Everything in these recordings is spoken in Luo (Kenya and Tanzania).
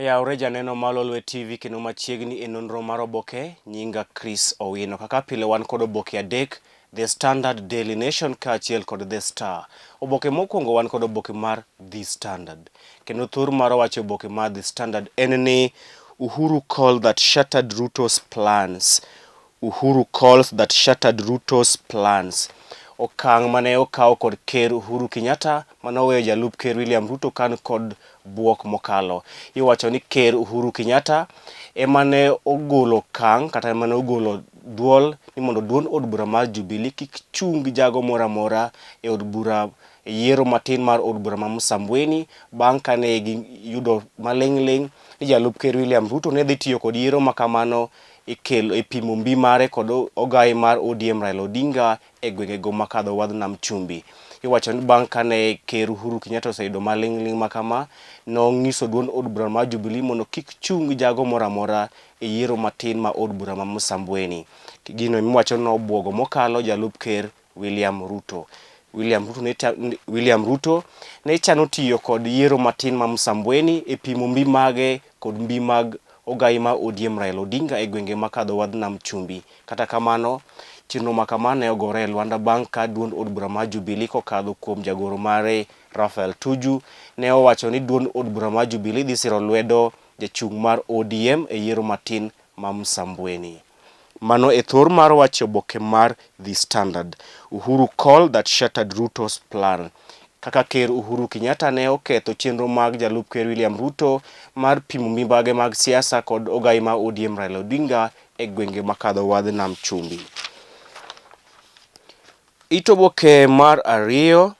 Oyawre janeno mar Lolwe TV kendo machiegni e nonro mar oboke, nyinga Chris Owino. Kaka pile wan kod oboke adek, The Standard, Daily Nation kaachiel kod The Star. Oboke mokwongo wan kod oboke mar The Standard. Kendo thur mar wacho oboke mar The Standard en ni Uhuru call that shattered Ruto's plans. Uhuru calls that shattered Ruto's plans. Okang' mane okaw kod Ker Uhuru Kenyatta mane oweyo jalup Ker William Ruto kan kod buok mokalo. Iwacho ni Ker Uhuru Kenyatta ema ne ogolo okang' kata ema ne ogolo duol ni mondo duond od bura mar Jubilee kik chung jago moro amora e od bura e yiero matin mar od bura ma Msambweni bang' kane giyudo maling'ling' ni jalup Ker William Ruto ne dhi tiyo kod yiero ma kamano e kelo e pimo mbi mare kod ogayi mar ODM Raila Odinga e gwengego makadho wadh nam chumbi. Iwacho ni bang' kane Ker Uhuru Kenyatta oseyudo maling'ling' ma kama, nong'iso duond od bura mar Jubilee mondo kik chung jago moro amora e yiero matin ma od bura ma Msambweni. Gino miwacho ni nobuogo mokalo jalup ker William Ruto. William Ruto ne chano tiyo kod yiero matin ma Msambweni e pimo mbi mage kod mbi mag ogayi mar ODM Raila Odinga e gwenge makadho wadh nam chumbi. Kata kamano, chenro ma kama ne ogore e lwanda bang' ka duond od bura mar Jubilee kokadho kuom jagoro mare Raphael Tuju ne owacho ni duond od bura mar Jubilee dhi siro lwedo jachung' mar ODM e yiero matin ma Msambweni. Mano e thor mar wach oboke mar The Standard. Uhuru call that shattered Ruto's plan. Kaka Ker Uhuru Kenyatta ne oketho chenro mag jalup Ker William Ruto mar pimo mibage mag siasa kod ogayi mar ODM Raila Odinga e gwenge makadho wadh nam chumbi. It oboke mar ariyo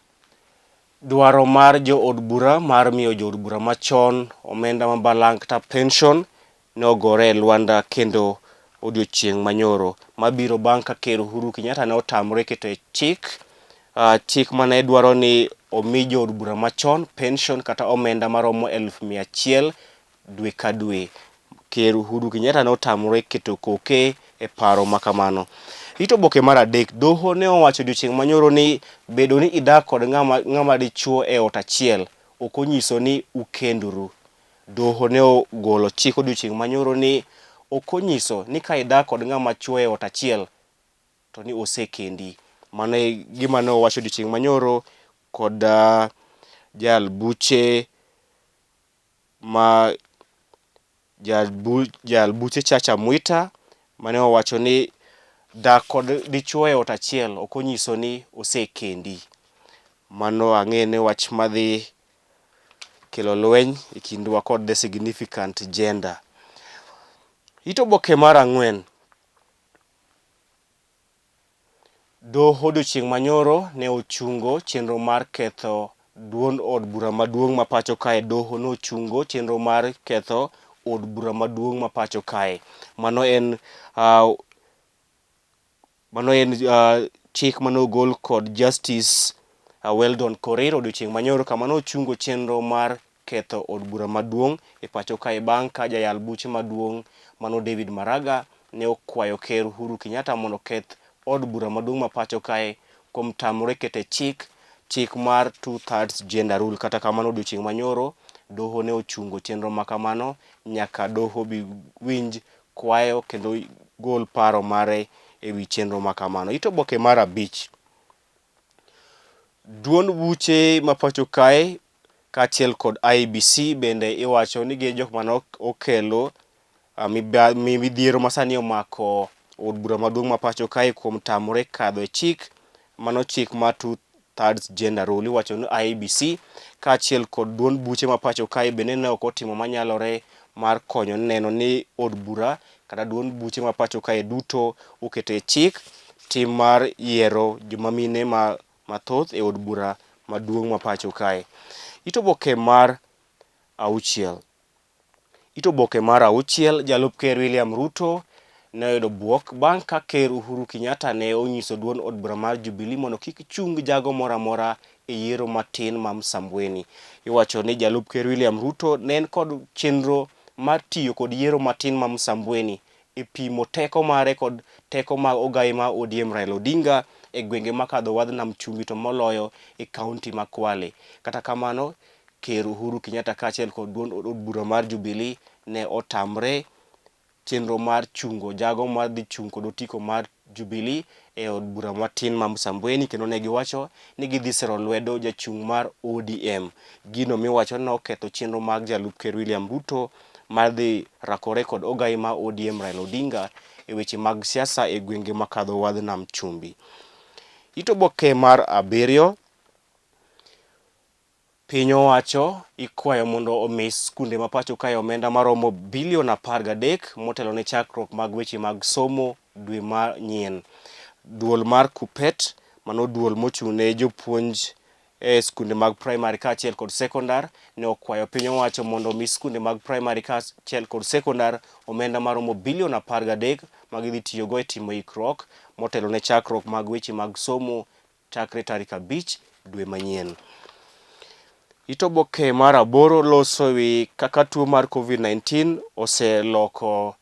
dwaro mar jood bura mar miyo jood bura machon omenda ma balang' kata pension ne ogore e lwanda kendo odiochieng' manyoro mabiro bang' ka Ker Uhuru Kenyatta ne otamore keto e chik chik mane dwaro ni omi jood bura machon pension kata omenda maromo 100,000 dwe ka dwe. Ker Uhuru Kenyatta ne otamore keto koke e paro ma kamano. Rito oboke mar adek, doho ne owacho odiochieng' manyoro ni bedo ni idak kod ng'ama dichuo e ot achiel ok onyiso ni ukenduru. Doho ne ogolo chik odiochieng' manyoro ni ok onyiso ni ka idak kod ng'ama chuo e ot achiel to ni osekendi. Mano e gima ne owacho odiochieng' manyoro kod jal buche ma jal buche Chacha Mwita mane owacho ni dak kod dichuo e ot achiel ok onyiso ni osekendi. Mano ang'e ni wach madhi kelo lweny e kindwa kod the significant gender. It oboke mar ang'wen. Doho odiochieng' manyoro ne ochungo chenro mar ketho duond od bura maduong' ma pacho kae. Doho nochungo chenro mar ketho od bura maduong' ma pacho kae. Mano en chik mane ogol kod Justice Weldon Korir odiochieng' manyoro kama nochungo chenro mar ketho od bura maduong' e pacho kae bang' ka jayal buche maduong' mano David Maraga ne okwayo Ker Uhuru Kenyatta mondo oketh od bura maduong' ma pacho kae kuom tamore kete chik chik mar 2/3 gender rule. Kata kamano odiochieng' manyoro doho ne ochungo chenro ma kamano nyaka doho bi winj kwayo kendo gol paro mare e wi chenro ma kamano. It oboke mar abich. Duond buche ma pacho kae kaachiel kod IEBC bende iwacho ni gin jok mane okelo midhiero masani omako od bura maduong' ma pacho kae kuom tamore kadho e chik mano chik mar 2/3 gender rule. Iwacho ni IEBC kaachiel kod duond buche ma pacho kae bende ne ok otimo manyalore mar konyo neno ni od bura kata duond buche ma pacho kae duto oketo e chik tim mar yiero joma mine ma mathoth e od bura maduong' ma pacho kae. It oboke mar auchiel. It oboke mar auchiel, jalup ker William Ruto ne oyudo buok bang' ka ker Uhuru Kenyatta ne onyiso duond od bura mar Jubilee mondo kik chung jago moro amora e yiero matin ma Msambweni. Iwacho ni jalup ker William Ruto ne en kod chenro mar tiyo kod yiero matin ma Msambweni e pimo teko mare kod teko mag ogayi mar ODM Raila Odinga e gwenge makadho wadh nam chumbi to moloyo e kaunti ma Kwale. Kata kamano, Ker Uhuru Kenyatta kaachiel kod duond od bura mar Jubilee ne otamre chenro mar chungo jago mar dhi chung' kod otiko mar Jubilee e od bura matin ma Msambweni kendo ne giwacho ni gidhi sero lwedo jachung' mar ODM. Gino miwacho ni noketho chenro mag jalup ker William Ruto mar dhi rakore kod ogai ma ODM Raila Odinga e weche mag siasa e gwenge makadho wadh nam chumbi. It oboke mar abiriyo Piny owacho ikwayo mondo omi skunde ma pacho kae omenda maromo bilion 13 motelo ne chakruok mag weche mag somo dwe manyien. Duol mar KUPPET, mano duol mochung' ne jopuonj e skunde mag primary kaachiel kod sekondar, ne okwayo piny owacho mondo omi skunde mag primary kaachiel kod sekondar omenda maromo bilion 13 ma gidhi tiyogo e timo ikruok motelo ne chakruok mag weche mag somo chakre tarik 5 dwe manyien. It oboke mar aboro loso wi kaka tuo mar Covid-19 oseloko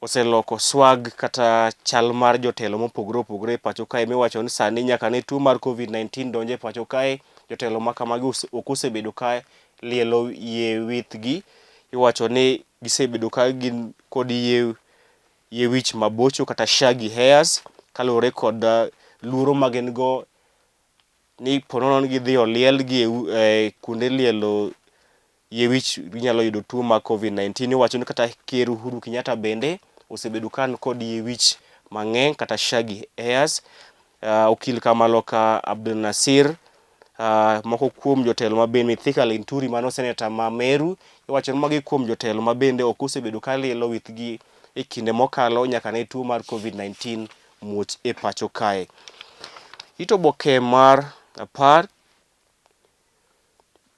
oseloko swag kata chal mar jotelo mopogore opogore e pacho kae miwacho ni sani nyaka ne tuo mar Covid-19 donj e pacho kae jotelo ma kamagi ok osebedo ka lielo yie withgi. Iwacho ni gisebedo ka gin kod yie yie wich mabocho kata shaggy hairs kaluwore kod luoro ma gin go ni ponono ni gidhi olielgi e kuonde lielo yie wich ginyalo yudo tuo mar Covid-19. Iwacho ni kata Ker Uhuru Kenyatta bende osebedo ka kod yie wich mang'eny kata shaggy hairs. Okil Kamaloka Abdul Nasir, moko kuom jotelo ma bende Mithika Linturi mano seneta ma Meru, iwacho ni magi kuom jotelo ma bende ok osebedo ka lielo withgi e kinde mokalo nyaka ne tuo mar Covid-19 muoch e pacho kae. It oboke mar 10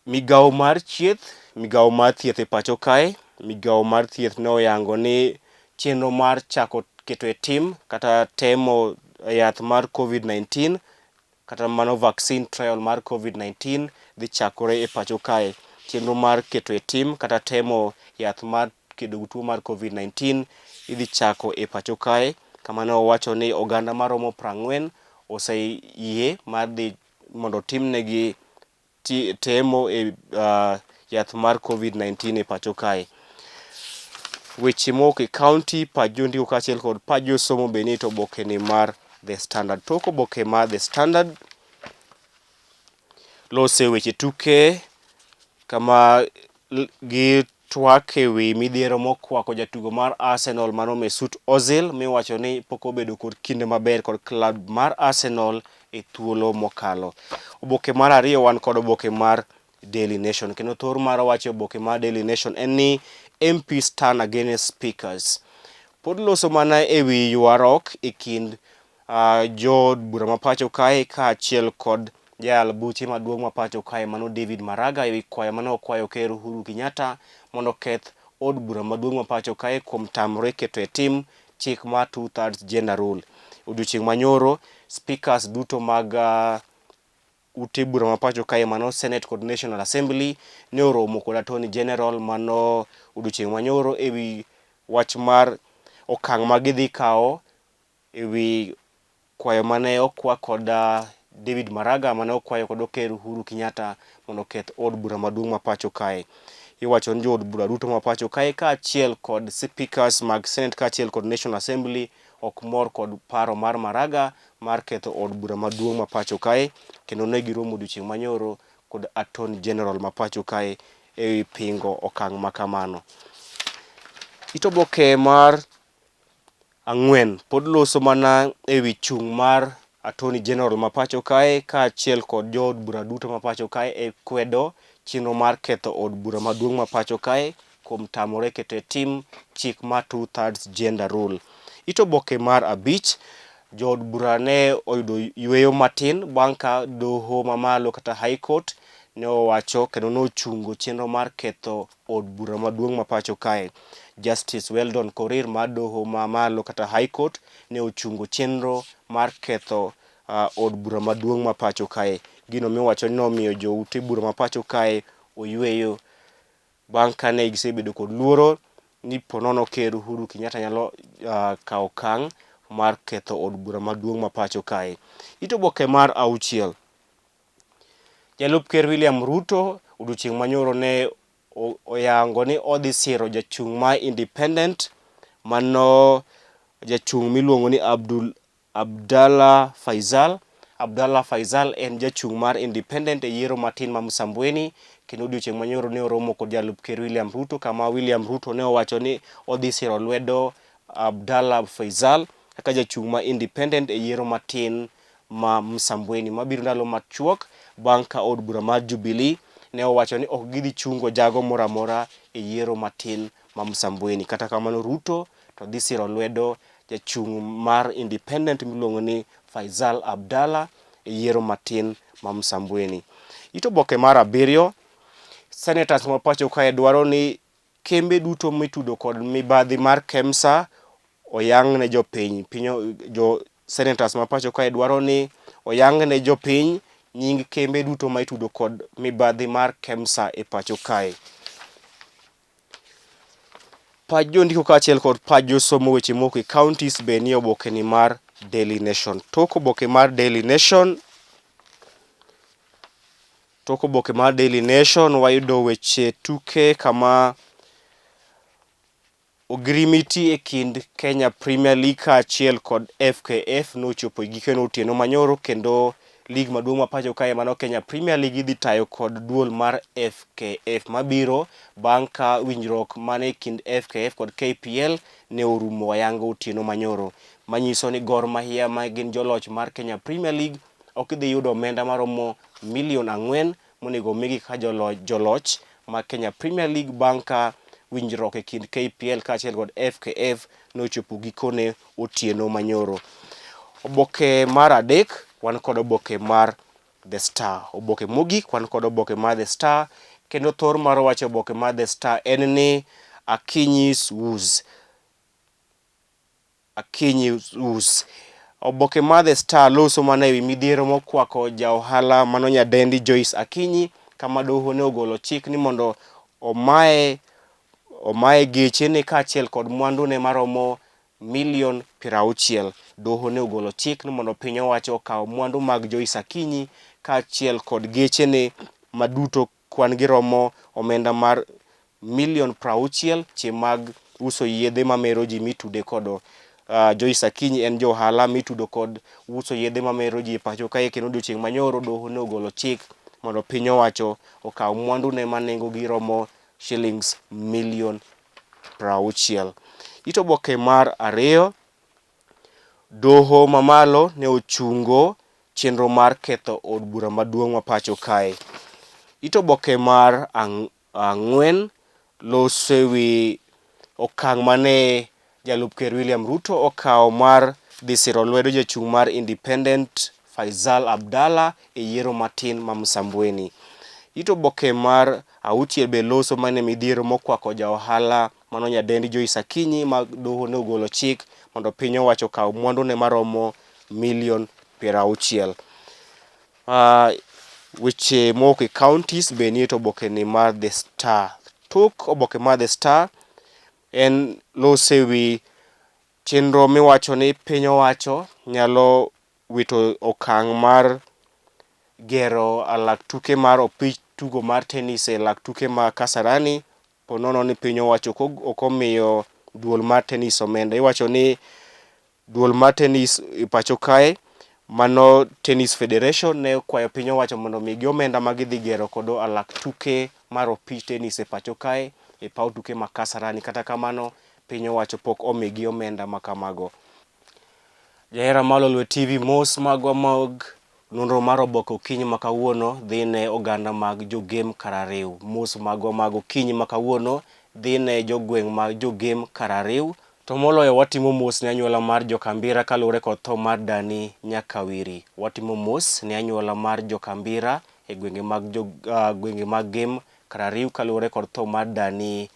Migawo mar chieth, migawo mar thieth e pacho kae, migawo mar thieth ne oyango ni chenro mar chako keto e tim kata temo yath mar Covid-19 kata mano vaccine trial mar Covid-19 dhi chakore e pacho kae. Chenro mar keto e tim kata temo yath mar kedo gi tuo mar Covid-19 idhi chako e pacho kae. Kama ne owacho ni oganda maromo 40 oseyie mar dhi mondo otimnegi temo e yath mar Covid-19 e pacho kae. Weche mok e county, pach jondiko kaachiel kod pach josomo be ni to oboke ni mar The Standard. Tok oboke mar The Standard lose weche tuke kama gitwak e wi midhiero mokwako jatugo mar Arsenal mano Mesut Ozil miwacho ni pok obedo kod kinde maber kod klab mar Arsenal e thuolo mokalo. Oboke mar ariyo wan kod oboke mar Daily Nation kendo thor mar wacho e oboke mar Daily Nation en ni MP stand against speakers. Pod loso mana e wi ywaruok e kind jood bura ma pacho kae kaachiel kod jayal buche maduong' ma pacho kae mano David Maraga ewi kwayo mane okwayo Ker Uhuru Kenyatta mondo oketh od bura maduong' ma pacho kae kuom tamore keto e tim chik mar two thirds gender rule. Odiochieng' manyoro, speakers duto mag ute bura ma pacho kae mano Senate kod National Assembly ne oromo kod Attorney General mano odiochieng' manyoro ewi wach mar okang' ma gidhi kawo ewi kwayo mane okwa kod David Maraga mane okwayo kod Ker Uhuru Kenyatta mondo oketh od bura maduong' ma pacho kae. Iwacho ni jood bura duto ma pacho kae kaachiel kod speakers mag Senate kaachiel kod National Assembly ok mor kod paro mar Maraga mar ketho od bura maduong' ma pacho kae kendo ne giromo odiochieng' manyoro kod Attorney General ma pacho kae e pingo okang' ma kamano. It oboke mar 4 pod loso mana e wi chung' mar Attorney General ma pacho kae kaachiel kod jood bura duto ma pacho kae e kwedo chenro mar ketho od bura maduong' ma pacho kae kuom tamore keto e tim chik mar two thirds gender rule. It oboke mar 5 jood bura ne oyudo yueyo matin bang' ka doho mamalo kata High Court ne owacho kendo nochungo chenro mar ketho od bura maduong' ma pacho kae. Justice Weldon Korir mar doho mamalo kata High Court ne ochungo chenro mar ketho od bura maduong' ma pacho kae. Gino miwacho ni nomiyo joute bura ma pacho kae oyweyo bang' kane gisebedo kod luoro ni ponono Ker Uhuru Kenyatta nyalo kawo okang' mar ketho od bura maduong' ma pacho kae. It oboke mar 6. Jalup Ker William Ruto odiochieng' manyoro ne oyango ni odhi siro jachung' ma Independent mano jachung' miluongo ni Abdul Abdalla Faizal. Abdalla Faizal en jachung' mar Independent e yiero matin ma Msambweni kendo odiochieng' manyoro ne oromo kod jalup ker William Ruto kama William Ruto ne owacho ni odhi siro lwedo Abdalla Faizal kaka jachung' ma Independent e yiero matin ma Msambweni mabiro ndalo machuok bang' ka od bura mar Jubilee ne owacho ni ok gidhi chungo jago moro amora e yiero matin ma Msambweni. Kata kamano Ruto to dhi siro lwedo jachung' mar Independent miluongo ni Faizal Abdalla e yiero matin ma Msambweni. It oboke mar abiriyo, senators ma pacho kae dwaro ni kembe duto mitudo kod mibadhi mar KEMSA oyang ne jopiny. Piny jo senators ma pacho kae dwaro ni oyang ne jopiny nying kembe duto ma itudo kod mibadhi mar KEMSA e pacho kae. Pach jondiko kaachiel kod pach josomo weche moko e counties be nie oboke ni mar Daily Nation. Tok oboke mar Daily Nation Tok oboke mar Daily Nation wayudo weche tuke kama Ogirimiti e kind Kenya Premier League kaachiel kod FKF nochopo e gikone otieno manyoro kendo lig maduong' ma pacho kae mano Kenya Premier League idhi tayo kod duol mar FKF mabiro bang' ka winjruok mane e kind FKF kod KPL ne orumo ayanga otieno manyoro manyiso ni Gor Mahia ma gin joloch mar Kenya Premier League ok dhi yudo omenda maromo milion ang'wen monego omigi kaka joloch mag Kenya Premier League bang' ka winjruok e kind KPL kaachiel kod FKF nochopo gikone otieno manyoro. Oboke mar adek wan kod oboke mar The Star. Oboke mogik wan kod oboke mar The Star kendo thor mar wacho oboke mar The Star en ni Akinyi's woes. Akinyi Us. Oboke mar The Star loso mana ewi midhiero mokwako ja ohala mano nyadendi Joyce Akinyi kama doho ne ogolo chik ni mondo omaye omaye gechene kaachiel kod mwandune maromo milion 60. Doho ne ogolo chik ni mondo piny owacho okaw mwandu mag Joyce Akinyi kaachiel kod gechene maduto kwan gi romo omenda mar milion 60 che mag uso yedhe mamero ji mitude kod Joyce Akinyi en johala mitudo kod uso yedhe mamero ji e pacho kae kendo odiochieng' manyoro doho ne ogolo chik mondo piny owacho okaw mwandune ma nengogi romo shillings milion 60. It oboke mar ariyo, doho mamalo ne ochungo chenro mar ketho od bura maduong' ma pacho kae. It oboke mar ang'wen loso e wi okang' mane jalup ker William Ruto okawo mar dhi siro lwedo jachung' mar Independent Faizal Abdalla e yiero matin ma Msambweni. It oboke mar auchiel be loso mane midhiero mokwako ja ohala mano nyadendi Joyce Akinyi ma doho ne ogolo chik mondo piny owacho okaw mwandune maromo milion 60. Weche mowuok e counties be nie oboke ni mar The Star. Tok oboke mar The Star en loso e wi chenro miwacho ni piny owacho nyalo wito okang' mar gero alak tuke mar opich tugo mar tennis e lak tuke ma Kasarani po nono ni piny owacho ok omiyo duol mar tennis omenda. Iwacho ni duol mar tennis e pacho kae mano Tennis Federation ne okwayo piny owacho mondo omigi omenda ma gidhi gero kodo alak tuke mar opich tennis e pacho kae e paw tuke ma Kasarani. Kata kamano piny owacho pok omigi omenda ma kamago. Jahera mar Lolwe TV mos magwa mag nonro mar oboke okinyi ma kawuono dhi ne oganda mag jogem Karariw. Mos magwa mag okinyi ma kawuono dhi ne jogweng' mag jogem Karariw. To moloyo watimo mos ne anyuola mar Jokambira kaluwore kod tho mar Dani Nyakawiri. Watimo mos ne anyuola mar Jokambira e gwenge mag jo, gwenge mag Gem Karariw kaluwore kod tho mar Dani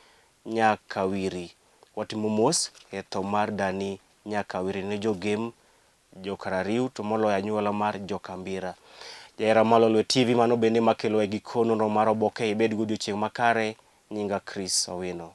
Nyakawiri. Watimo mos e tho mar Dani Nyakawiri ne jogem Jokarariw to moloyo anyuola mar Jokambira. Jahera mar Lolwe TV mano bende makelo e giko nonro mar oboke ibed godiochieng' makare nyinga Chris Owino.